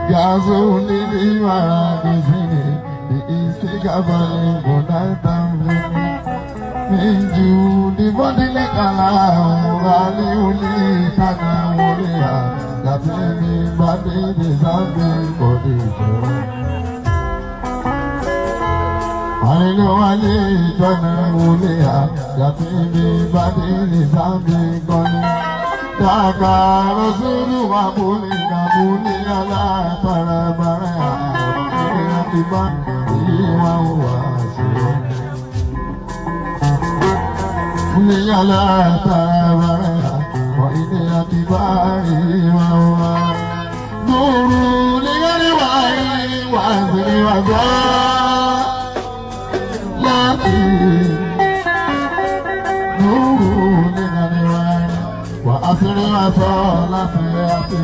Gazo lili wara gizini Di istikabali munatambini Minju di bodile kala Wali uli tana wulia Yatimi badi di zambi kodi Wali wali tana wulia Yatimi badi di zambi kodi Daka rasulu wa buli kabuli ala para bara Iwa wa si Buli ala para bara Wa ini akiba iwa wa Nuru ligari wa wa sini wa za Lati Nuru ligari wa wa asiri wa so lati ati.